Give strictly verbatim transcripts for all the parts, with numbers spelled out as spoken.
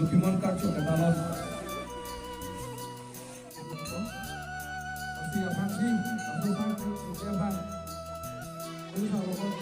Lokimon Karcho Ketalon. Asi aphan si, asi aphan si, asi aphan. Uli sa rokok,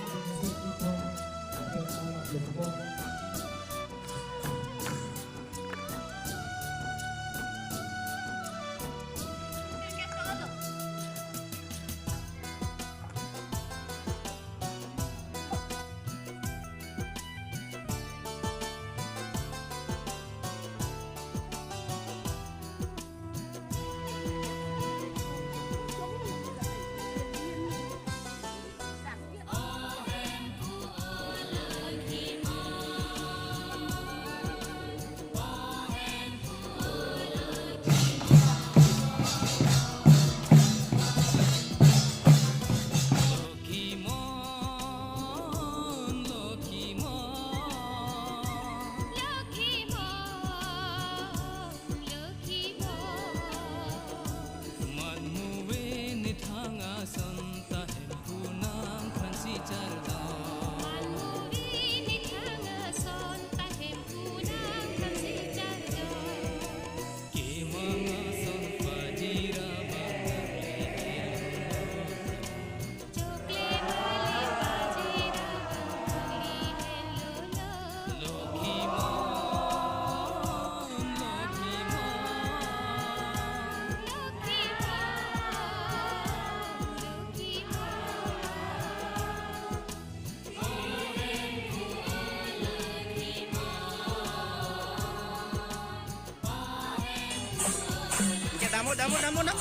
Damo, damo, damo, damo.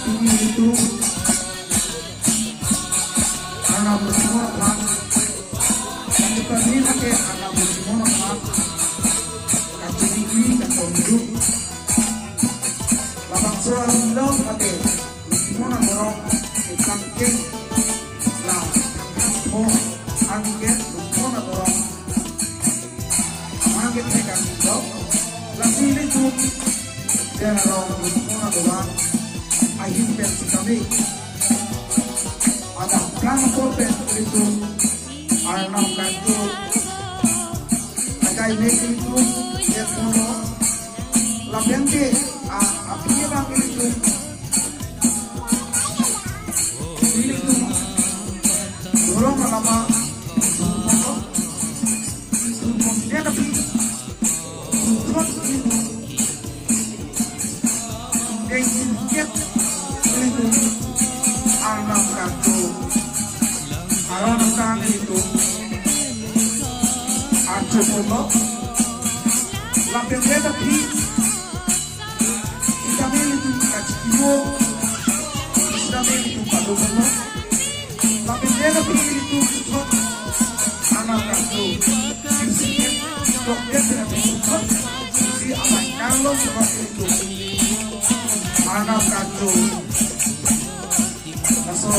Ini itu Arnam Lukimon aphan, kami kami lake Arnam Lukimon aphan kachini kachongduk. Labangso along lake Lukimon adorong ketang ke la thangthang pho angke Lukimon adorong. Amang kethek angdok, lasi ilitum, den arong Lukimon adorong ahin pen si kami. Adaplang ko pen ilitum Arnam Karcho akai mek ilitum, den mono, lapen ke, a, aphi abang ilitum, ilitum, dorong alama, ilitum, ilitum, ilitum, Dengkin ket ilitum Arnam Karcho aron asang ilitum archo pulo. Lapen det aphi sitame ilitum kachikimo, sitame ilitum pado pulo. Lapen det aphi ilitum puthot Arnam Karcho isi tok det aphi puthot isi amai Karcho. Laso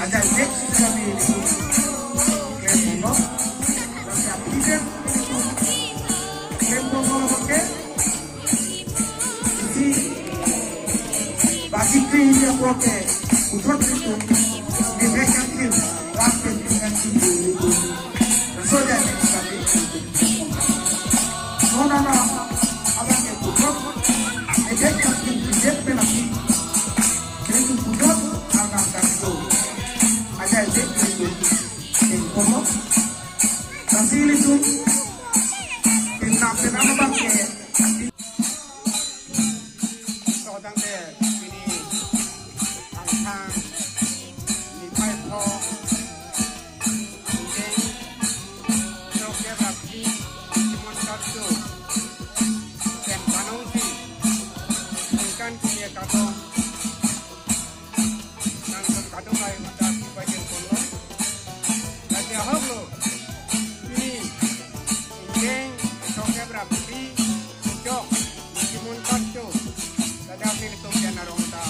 ajai next kami ini claim bomlo. Laso application itu claim bomlo, oke. Isi bagi ke ini apa ke? Utrot itu di back and kill. Last and kill itu. Laso ajai next kami. No, no, no. Abang ke puthot. Ejek kan pinjek penalti. Itu puthot, anam kan itu. Ajai ejek itu. Yang kono. Lasi ilitum. Pinam, pinam abang ke. Sodang de, ini. Angthang. Niphai pho. Ingkeng, Chokrap Raphi, Simon Karcho, pen panongsi, ningkan kini kadung, nangtum kadung ai mata si bajir ponlo. Lasi ahok lo, pini, Ingkeng, Chokrap Raphi, Chok, Simon Karcho, ladak nelitum Jan Arong ta,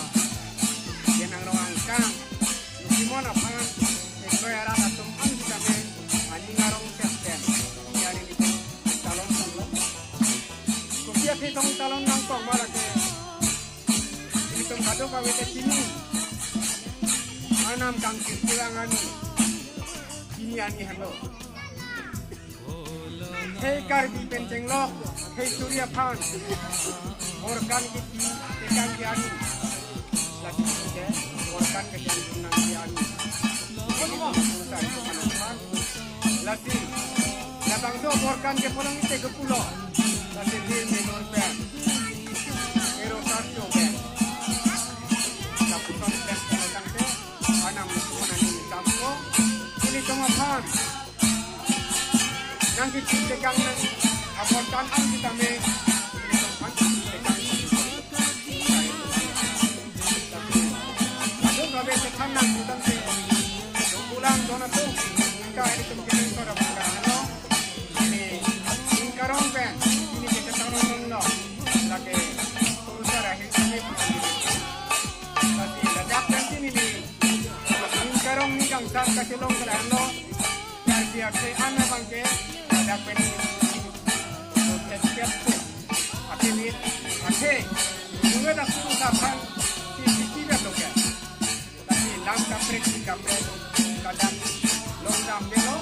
Jan Arong angkang, Simon aphan, ekoi arat atum an sitame, aning arong septen, yani nelitum talon talon. Kopi aphi tong talon nangkok ma lake, nelitum kadokave ta chini, anam kangkir kilang ani, chini ani henlo. Hei Karbi pen chenglok, hei suri aphan. Borkan kiti, tekang ke ani. Lasi ke, borkan ke jang nang ke ani. Lasi, labangso borkan ke pulang ite ke pulo. Lasi di menur pen. Ero Karcho pen. Lapuson pen pulo tangke, anam punan ini kampo. Ilitum aphan. Nangkechip tekang nang, aborkan an sitame, ilitum aphan kechip tekang. Kadokave chethan nang sitame, dopulang donatum, ningka ilitum kini sora bangka ano, ini, ningkarong pen, ini kechethan nang lo, lake, kurusar akhir kami, tapi ladak pen ini, ningkarong ningkangsam kachelong kelang lo, Karbi athe an abang ke, ladak pen athe, athe ni, athe, nunga dak sung saphan, si, si, si, dak lo ke. Tapi lam kaprek si kaprek, ladak long dam de lo,